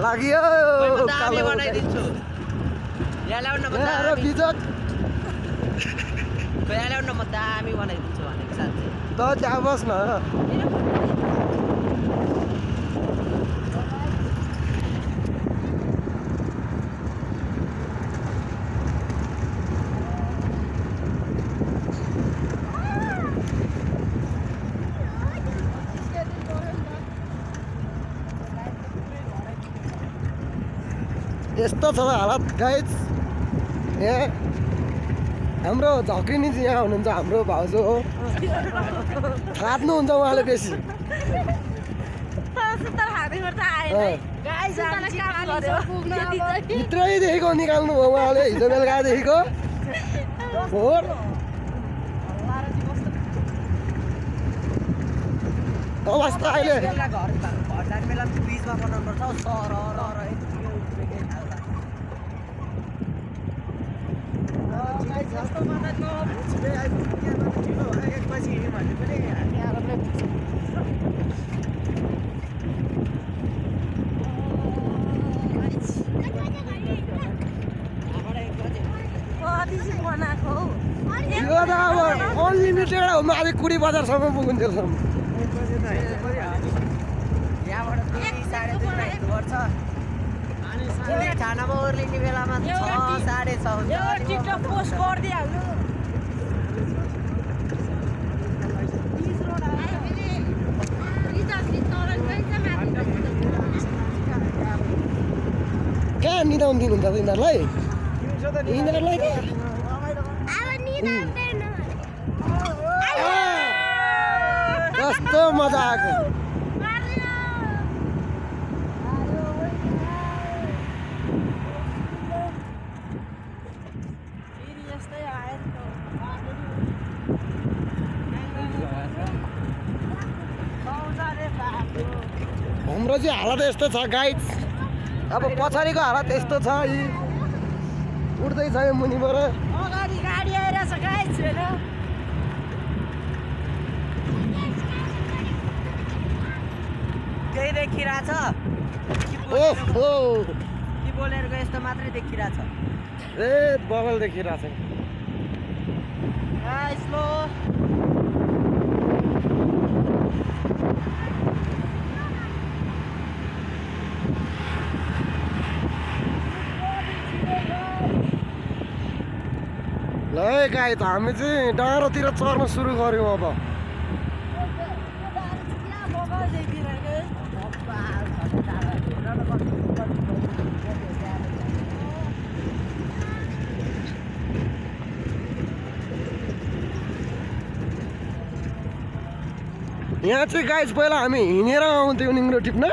लाग्यो दामी बनाइदिन्छु यहाँ ल्याउन म दामी बिजक यहाँ ल्याउन म दामी बनाइदिन्छु भनेको साथी त त्यहाँ बस् न यस्तो छ हालत गाइज यहाँ हाम्रो झक्रिनी चाहिँ यहाँ हुनुहुन्छ हाम्रो भाउजू हो खाद्नुहुन्छ उहाँले बेसी भित्रैदेखिको निकाल्नु भयो उहाँले हिजो बेलुकादेखिको फोहोर अवस्था अहिले घर जाने बेला बिचमा बनाउनु पर्छ सर जस्तो बनाएको छिटै आइपुग्यो ढिलो भयो एकपछि हिँड्यो भने पनि आरामले यो त अब अनलिमिटेड हो माथि कुडी बजारसम्म पुगिन्थ्यो यहाँबाट 2-3:30 हिँड्नुपर्छ खानामा ओर्लिने बेलामा 6-6:30 हुन्छ टिकटक पोस्ट गरिदिइहाल्नु कहाँ निदाउनु दिनुहुन्छ यिनीहरूलाई यिनीहरूलाई कस्तो मजा आएको हाम्रो चाहिँ हालत यस्तो छ गाइड्स अब पछाडिको हालत यस्तो छ यी उड्दैछ यो मुनिबाट अगाडि गाडी आइरहेछ गाइस हेर त्यही देखिरहेछ ओहो कि बोलेरको यस्तो मात्रै देखिरहेछ ए बगल देखिरहेछ स्लो ल है गाई त हामी चाहिँ डाँडोतिर चढ्न सुरु गऱ्यौँ अब यहाँ चाहिँ गाइस पहिला हामी हिँडेर आउँथ्यौँ निङ्रो टिप्न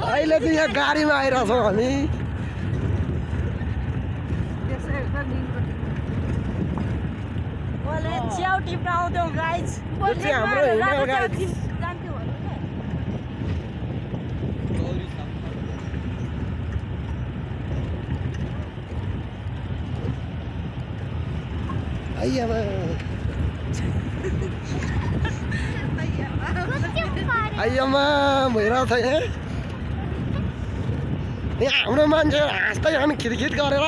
अहिले चाहिँ यहाँ गाडीमा आइरहेछौँ हामी च्याउ टिप्न आउँथ्यौँ गाइस चाहिँ हाम्रो हिमाल गाइस आइयामा भइरहेको छ यहाँ हाम्रो मान्छे हाँस्दै अनि खिटखिट गरेर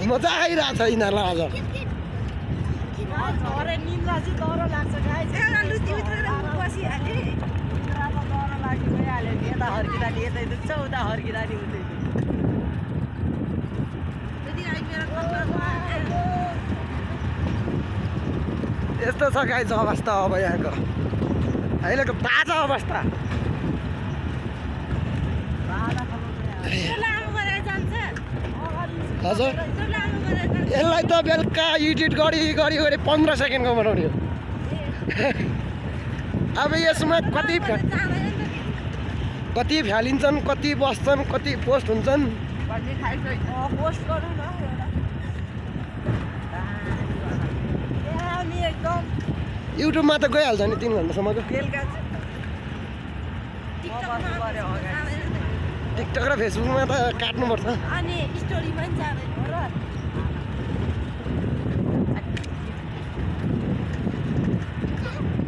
मजा आइरहेको छ यिनीहरूलाई आज निन्द्रा चाहिँ डर लाग्छ गाइस यता हर्किँदा नि यतै दुख्छ उता हर्किँदा नि उतै यस्तो छ गाइस अवस्था अब यहाँको अहिलेको ताजा अवस्था हजुर यसलाई त बेलुका एडिट गरी 15 सेकेन्डको बनाउने हो अब यसमा कति फ्यालिन्छन् कति बस्छन् कति पोस्ट हुन्छन् पोस्ट गरौँ न एकदम युट्युबमा त गइहाल्छ नि 3 घन्टासम्मको बेलुका टिकटक र फेसबुकमा त काट्नुपर्छ अनि स्टोरीमा पनि जाँदैन र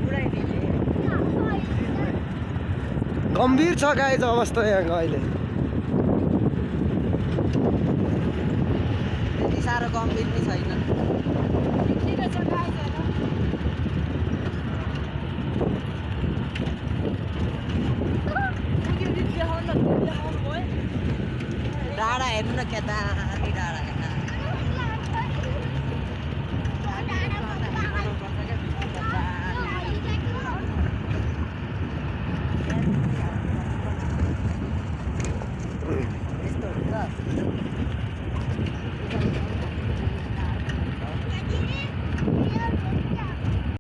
पुरै गम्भीर छ गाइज अवस्था यहाँको अहिले। त्यति साह्रो गम्भीर पनि छैन। ठिकै छ गाइज होइन देखाउनु भयो डाँडा हेर्नु न क्या दामी डाँडा